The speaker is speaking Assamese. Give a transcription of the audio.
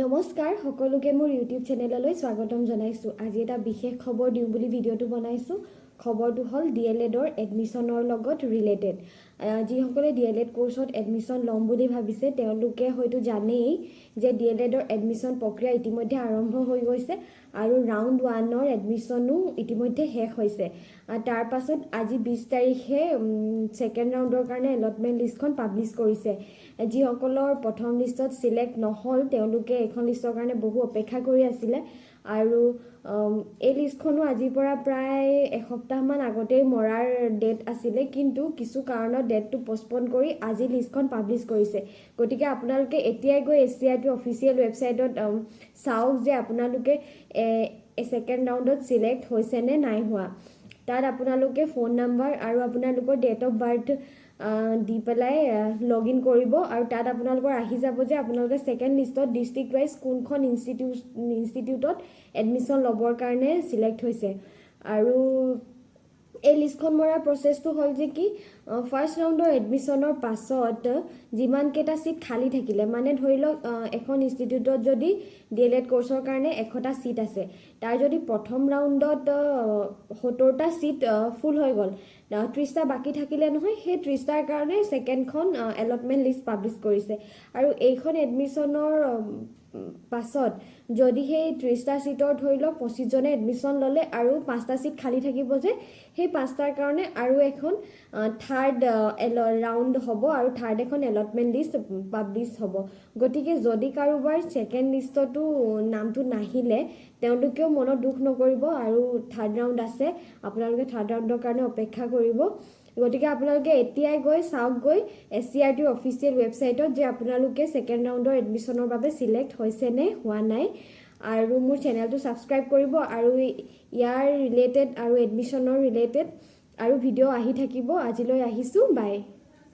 নমস্কাৰ সকলোকে, মোৰ ইউটিউব চেনেললৈ স্বাগতম জনাইছোঁ। আজি এটা বিশেষ খবৰ দিওঁ বুলি ভিডিঅ'টো বনাইছোঁ। খবৰটো হ'ল ডি এল এডৰ এডমিশ্যনৰ লগত ৰিলেটেড। যিসকলে ডি এল এড কৰ্চত এডমিশ্যন ল'ম বুলি ভাবিছে, তেওঁলোকে হয়তো জানেই যে ডি এল এডৰ এডমিশ্যন প্ৰক্ৰিয়া ইতিমধ্যে আৰম্ভ হৈ গৈছে আৰু ৰাউণ্ড ওৱানৰ এডমিশ্যনো ইতিমধ্যে শেষ হৈছে। তাৰ পাছত আজি 20 তাৰিখে ছেকেণ্ড ৰাউণ্ডৰ কাৰণে এলটমেণ্ট লিষ্টখন পাব্লিছ কৰিছে। যিসকলৰ প্ৰথম লিষ্টত চিলেক্ট নহ'ল, তেওঁলোকে এইখন লিষ্টৰ কাৰণে বহু অপেক্ষা কৰি আছিলে আৰু এই লিষ্টখনো আজিৰ পৰা প্ৰায় এসপ্তাহমান আগতেই মৰাৰ ডেট আছিলে, কিন্তু কিছু কাৰণত ডেটটো পষ্টপন কৰি আজি লিষ্টখন পাব্লিছ কৰিছে। গতিকে আপোনালোকে এতিয়াই গৈ S C R T official ৱেবছাইটত চাওক যে আপোনালোকে ছেকেণ্ড ৰাউণ্ডত চিলেক্ট হৈছে নে নাই হোৱা। তাত আপোনালোকে ফোন নাম্বাৰ আৰু আপোনালোকৰ ডেট অফ বাৰ্থ দি পেলাই লগ ইন কৰিব আৰু তাত আপোনালোকৰ আহি যাব যে আপোনালোকে ছেকেণ্ড লিষ্টত ডিষ্ট্ৰিক্ট ৱাইজ কোনখন ইনষ্টিটিউটত এডমিশ্যন ল'বৰ কাৰণে চিলেক্ট হৈছে। আৰু এই লিষ্টখন মৰাৰ প্ৰচেছটো হ'ল যে কি, ফাৰ্ষ্ট ৰাউণ্ডৰ এডমিশ্যনৰ পাছত যিমানকেইটা ছিট খালী থাকিলে, মানে ধৰি লওক এখন ইনষ্টিটিউটত যদি ডি এল এড কৰ্চৰ কাৰণে 100টা ছিট আছে, তাৰ যদি প্ৰথম ৰাউণ্ডত 70টা ছিট ফুল হৈ গ'ল, 30টা বাকী থাকিলে নহয়, সেই 30টাৰ কাৰণে ছেকেণ্ডখন এলটমেণ্ট লিষ্ট পাব্লিছ কৰিছে। আৰু এইখন এডমিশ্যনৰ পাছত যদি সেই 30টা ছিটৰ ধৰি লওক 25জনে এডমিশ্যন ল'লে আৰু পাঁচটা ছিট খালী থাকিব যে, সেই পাঁচটাৰ কাৰণে আৰু এখন থাৰ্ড ৰাউণ্ড হ'ব আৰু থাৰ্ড এখন এলটমেণ্ট লিষ্ট পাব্লিছ হ'ব। গতিকে যদি কাৰোবাৰ ছেকেণ্ড লিষ্টতো নামটো নাহিলে, তেওঁলোকেও মনত দুখ নকৰিব আৰু থাৰ্ড ৰাউণ্ড আছে, আপোনালোকে থাৰ্ড ৰাউণ্ডৰ কাৰণে অপেক্ষা কৰিব। গতিকে আপোনালোকে এতিয়াই গৈ চাওক গৈ এছ চি আৰ টিৰ অফিচিয়েল ৱেবছাইটত যে আপোনালোকে ছেকেণ্ড ৰাউণ্ডৰ এডমিশ্যনৰ বাবে চিলেক্ট হৈছে নে হোৱা নাই। আৰু মোৰ চেনেলটো ছাবস্ক্ৰাইব কৰিব আৰু ইয়াৰ ৰিলেটেড আৰু এডমিশ্যনৰ ৰিলেটেড আৰু ভিডিঅ' আহি থাকিব। আজিলৈ আহিছোঁ, বাই।